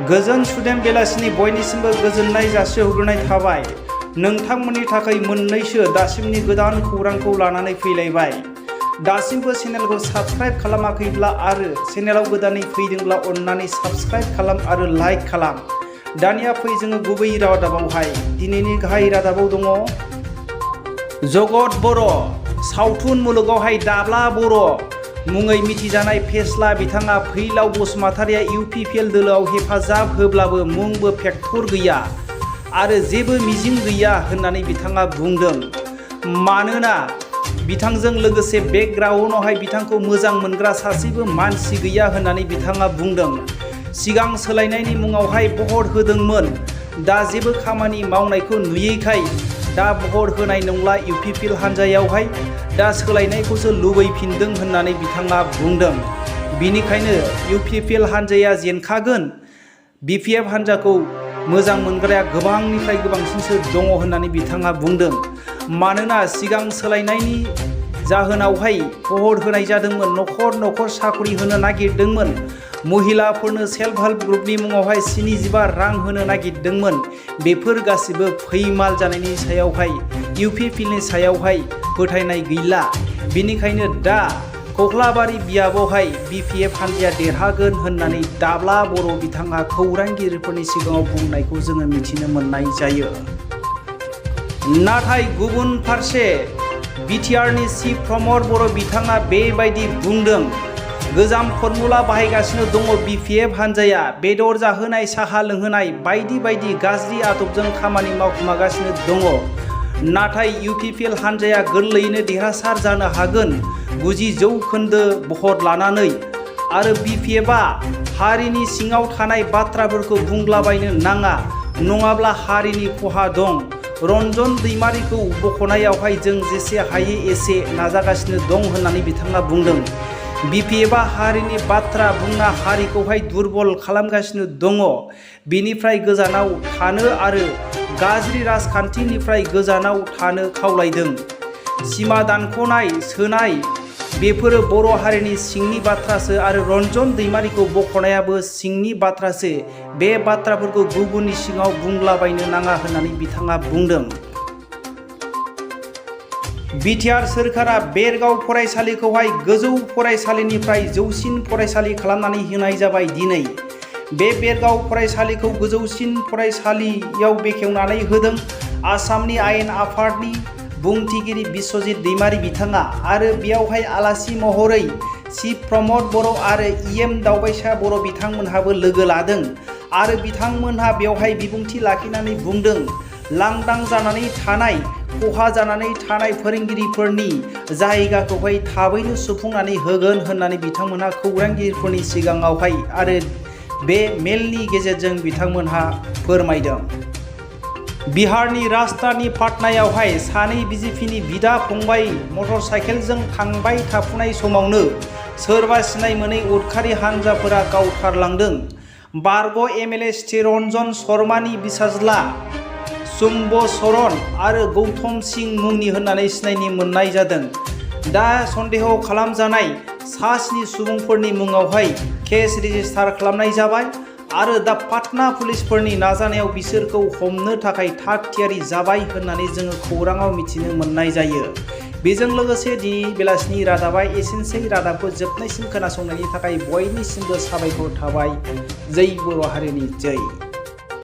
गोजोन सुदेम बेलासिनि बयनिसिमबो गोजोननाय जासिहरग्रोनाय थाबाय। नोंथांमोननि थाखाय मोननैसो दासिमनि गोदान खौरांखौ लानानै फैलायबाय। दासिमबो चेनेलखौ साबस्क्राइब खालामाखैब्ला आरो चेनेलाव गोदानै फैदोंब्ला अन्नानै साबस्क्राइब खालाम आरो लाइक खालाम। दानिया फै जोङो गुबै रादाबावहाय। दिनैनि गाहाय रादाबाव दङ जगत बर' सावथुन मुलुगावहाय दाब्ला बर' मुङै मिथिजानाय फेस्ला बिथाङा पwilao बसुमतारिया UPPL दोलोआव हेफाजाब होब्लाबो मुंबो पेक्टर गैया आरो जेबो मिजिं गैया होननानै बिथाङा बुंदों। मानोना बिथांजों लोगोसे बेकग्राउन्डआवहाय बिथांखौ मोजां मोनग्रा सासेबो मानसि गैया होननानै बिथाङा बुंदों। सिगां सोलायनायनि मुङावहाय बहर होदोंमोन, दा जेबो खामानि मावनायखौ नुयैखाय दा बहर होनाय नंला UPPL हान्जायावहाय, दा सोलायनायखौसो लुबैफिनदों होननानै बिथाङा बुंदों। बिनिखायनो UPPL हान्जाया जेनखागोन। BPF हान्जाखौ मोजां मोनग्राया गोबांनिफ्राय गोबांसिनसो दङ होननानै बिथाङा बुंदों। मानोना सिगां सोलायनायनि जाहोनावहाय बहर होनाय जादोंमोन, न'खर न'खर साखरि होनो नागिरदोंमोन, महिलाफोरनो सेल्फ हेल्प ग्रुपनि मुङावहाय 75 रां होनो नागिरदोंमोन। बेफोर गासिबो फैमाल जानायनि सायावहाय UPPLनि सायावहाय फोथायनाय गैला। बिनिखायनो दा कख्लाबारि बियाबावहाय BPF हान्जाया देरहागोन होननानै दाब्ला बर' बिथाङा खौरांगिरिफोरनि सिगाङाव बुंनायखौ जोङो मिथिनो मोननाय जायो। नाथाय गुबुन फारसे BTRनि चिफ प्रमद बर' बिथाङा बेबायदि बुंदों। गोजाम फर्मुला बाहायगासिनो दङ BPF हान्जाया। बेदर जाहोनाय, साहा लोंहोनाय बायदि बायदि गाज्रि आदबजों खामानि मावखुमागासिनो दङ। नाथाय UPPL हान्जाया गोरलैयैनो देरहासार जानो हागोन 90% बहर लानानै। आरो BPFआ हारिनि सिङाव थानाय बाथ्राफोरखौ बुंलाबायनो नाङा, नङाब्ला हारिनि खहा दं। रन्जन दैमारिखौ बख'नायावहाय जों जेसे हायो एसे नाजागासिनो दं होननानै बिथाङा बुंदों। BPFआ हारिनि बाथ्रा बुंना हारिखौहाय दुरबल खालामगासिनो दङ। बेनिफ्राय गोजानाव थानो आरो गाज्रि राजखान्थिनिफ्राय गोजानाव थानो खावलायदों। सिमा दानख'नाय, सोनाय बेफोरो बर' हारिनि सिंनि बाथ्रासो आरो रन्जन दैमारिखौ बख'नायाबो सिंनि बाथ्रासो। बे बाथ्राफोरखौ गुबुननि सिगाङाव बुंलाबायनो नाङा होननानै बिथाङा बुंदों। BTR सोरखारा बेरगाव फरायसालिखौहाय गोजौ फरायसालिनिफ्राय जौसिन फरायसालि खालामनानै होनाय जाबाय। दिनै बे बेरगाव फरायसालिखौ गोजौसिन फरायसालियाव बेखेवनानै होदों आसामनि आयेन आफादनि बुंथिगिरि बिस्वजित दैमारि बिथाङा। आरो बेयावहाय आलासि महरै चिफ प्रमद बर' आरो EM दावबायसा बर' बिथांमोनहाबो लोगो लादों। आरो बिथांमोनहा बेवहाय बिबुंथि लाखिनानै बुंदों, लांदां जानानै थानाय, खहा जानानै थानाय फोरोंगिरिफोरनि जायगाखौहाय थाबैनो सुफुंनानै होगोन होननानै बिथांमोनहा खौरांगिरिफोरनि सिगाङावहाय आरो बे मेलनि गेजेरजों बिथांमोनहा फोरमायदों। बिहारनि राजधानी पाटनायावहाय सानै BJPनि बिदा फंबाय मटर साइकेलजों थांबाय थाफुनाय समावनो सोरबा सिनाय मोनै उदखारि हान्जाफोरा गावथारलांदों। बारग' MLA चित्तरन्जन शर्मानि बिसाज्ला शुम्भचरण आरो गौतम सिंह मुंनि होननानै सिनायनो मोननाय जादों। दा सन्देह खालामजानाय 7 सुबुंफोरनि मुङावहाय केस रेजिस्टार खालामनाय जाबाय आरो दा पाटना पुलिसफोरनि नाजानायाव बिसोरखौ हमनो थाखाय थाग थियारि जाबाय होननानै जोङो खौराङाव मिथिनो मोननाय जायो। बेजों लोगोसे दिनै बेलासिनि रादाबा एसेनोसै। रादाबखौ जोबनायसिम खोनासंनायनि थाखाय बयनिसिमबो साबायखर थाबाय। जै बर' हारिनि जै।